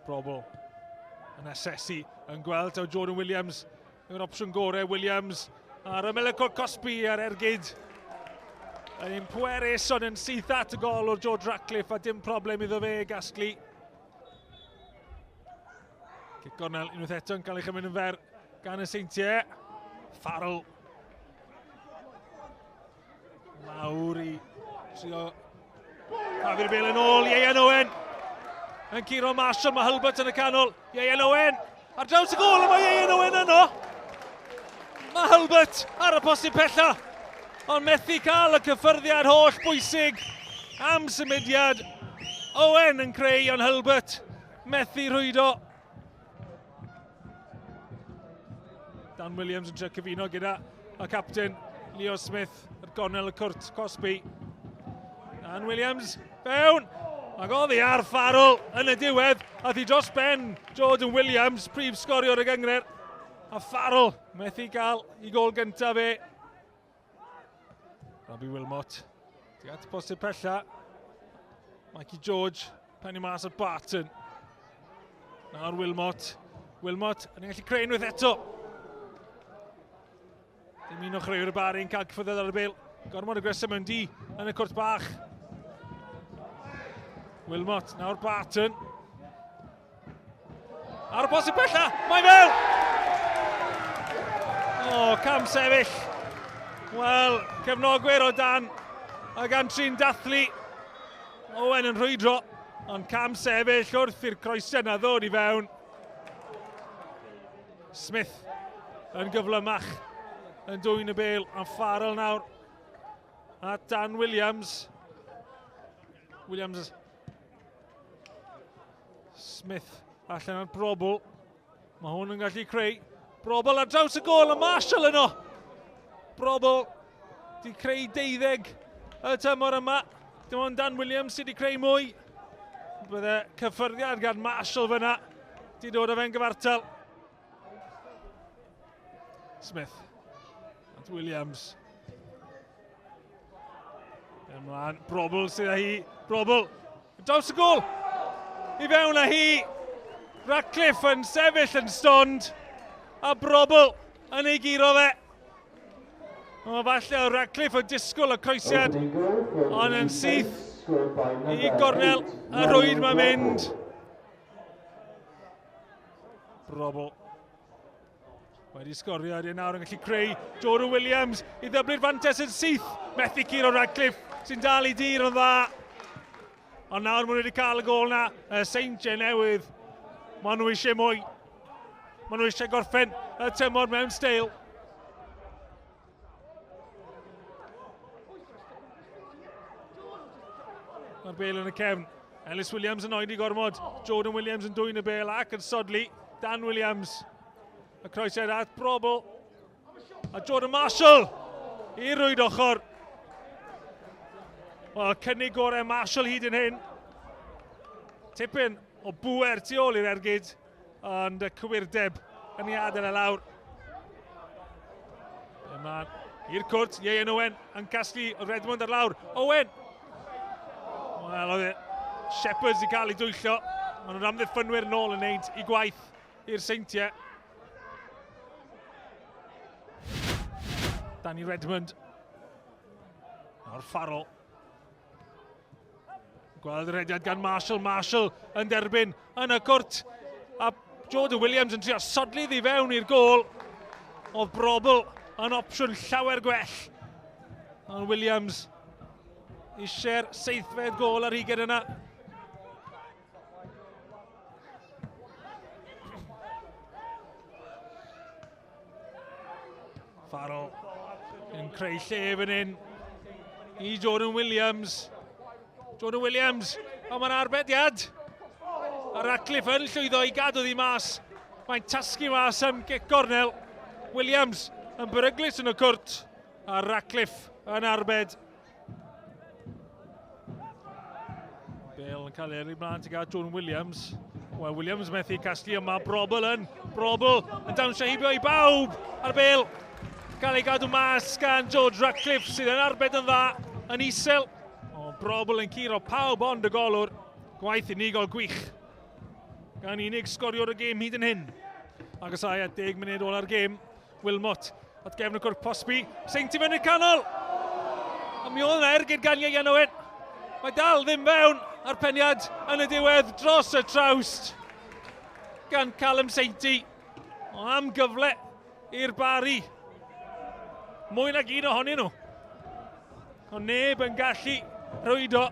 Probl yn asesu, yn gweld taw Jordan Williams yw'r opsiwn gorau. Williams ar ymyl y cwrt cosbi ar ergyd. Yn un pwerus ond yn syth at y gol o'r George Ratcliffe a dim problem iddo fe gasglu. Cic gornel unwaith eto yn cael ei chymryd yn fer gan y Seintiau. Farrell. Lawr i trio crafu'r bel yn ôl. Ieuan Owen yn curo Marshall. Mae Hulbert yn y canol. Ieuan Owen ar draws y gol a mae Ieuan Owen yno. Mae Hulbert ar y postyn pella. Ond methu cael y cyffyrddiad holl bwysig am symudiad. Owen yn creu ond Hulbert methu rhwydo. Dan Williams yn trio cyfuno gyda y captain Leo Smith ar gornel y cwrt Cosby. Dan Williams fewn! Ac oddi ar Farrell yn y diwedd, a thi dros ben Jordan Williams, prif sgoriwr y gyngred. A Farrell methu gael i gol gyntaf fe. Robbie Wilmot. Tuag at y postyn pella. Mikey George, pennu mas at Barton. Nawr Wilmot. Wilmot yn gallu creu unwaith eto. Dim un o chreuwyr y Bari yn cael cyffyrddiad ar y bel. Gormod o gresau mewn di yn y cwrt bach. Wilmot, nawr Barton. Ar y posib bella, mae fewn! O, oh, cam sefyll. Wel, cefnogwyr o dan y gantri'n dathlu. Owen yn rhwydro, ond cam sefyll wrth i'r croesiad na ddod i fewn. Smith yn gyflymach yn dwyn y bel, a Farrell nawr. A Dan Williams. Williams Smith allan ar Brobl. Mae hwn yn gallu creu. Brobl ar draws y gol a Marshall yno. Brobl di creu deuddeg y tymor yma. Dim ond Dan Williams sydd wedi creu mwy. Bydde cyffyrddiad gan Marshall fyna. Di dod o fe'n gyfartal. Smith. At Williams. Ymlaen, Brobl sydd â hi. Brobl, draws y gol! I fewn â hi. Ratcliffe yn sefyll yn stond. A Brobl yn ei guro fe. O, falle o Ratcliffe yn disgwyl y croesiad, ond yn syth i gornel y rwyd mae'n mynd. Brobl. Wedi sgorio ar nawr yn gallu creu Jordan Williams i ddyblu'r fantes yn syth. Methu curo Radcliffe sy'n dal i dir yn dda. Ond nawr maen nhw wedi cael y gol na. Y Seintiau newydd. Maen nhw eisiau mwy. Maen nhw eisiau gorffen y tymor mewn steil. Mae'r bel yn y cefn. Ellis Williams yn oedi gormod. Jordan Williams yn dwyn y bel ac yn sodli. Dan Williams. Y croesiad at Brobl. A Jordan Marshall i rwyd ochr. Wel, cynnig gorau Marshall hyd yn hyn. Tipyn o bŵer tu ôl i'r ergyd, ond y cywirdeb yn ei adael e lawr. Yma i'r cwrt, Ieuan Owen yn casglu Redmond ar lawr. Owen! Wel, oedd e Shepherds i gael ei dwyllo. Maen nhw'n amddiffynwyr nôl yn neud i gwaith i'r Seintiau. Danny Redmond. Nawr Farrell. Gweld y rediad gan Marshall. Marshall yn derbyn yn y cwrt. A Jordan Williams yn trio sodli ddi fewn i'r gôl. Oedd Brobl yn opsiwn llawer gwell. Ond Williams eisiau'r seithfed gôl ar hugen yna. Farrell yn creu lle fan hyn i Jordan Williams. Jordan Williams, ond mae'n arbediad. A Ratcliffe yn llwyddo i gadw ddi mas. Mae'n tasgu mas am gic gornel. Williams yn beryglus yn y cwrt. A Ratcliffe yn arbed. Bale yn cael ei yrru mlaen tuag at Jordan Williams. Wel, Williams methu casglu yma. Brobl yn. Brobl yn dawnsio heibio i bawb. A'r bel cael ei gadw mas gan George Ratcliffe sydd yn arbed yn dda yn isel. O, Brobl yn curo pawb ond y golwr. Gwaith unigol gwych. Gan unig sgoriwr y gêm hyd yn hyn. Agosau at 10 munud ola'r gêm. Wilmot at gefn y cwrt posbi. Seinti fewn i'r canol! A mi oedd yna ergyd gan Ieuan Owen. Mae dal ddim fewn a'r peniad yn y diwedd dros y trawst gan Callum Sainty. O am gyfle i'r Bari. Mwy nag un ohonyn nhw. Ond neb yn gallu rhwydo.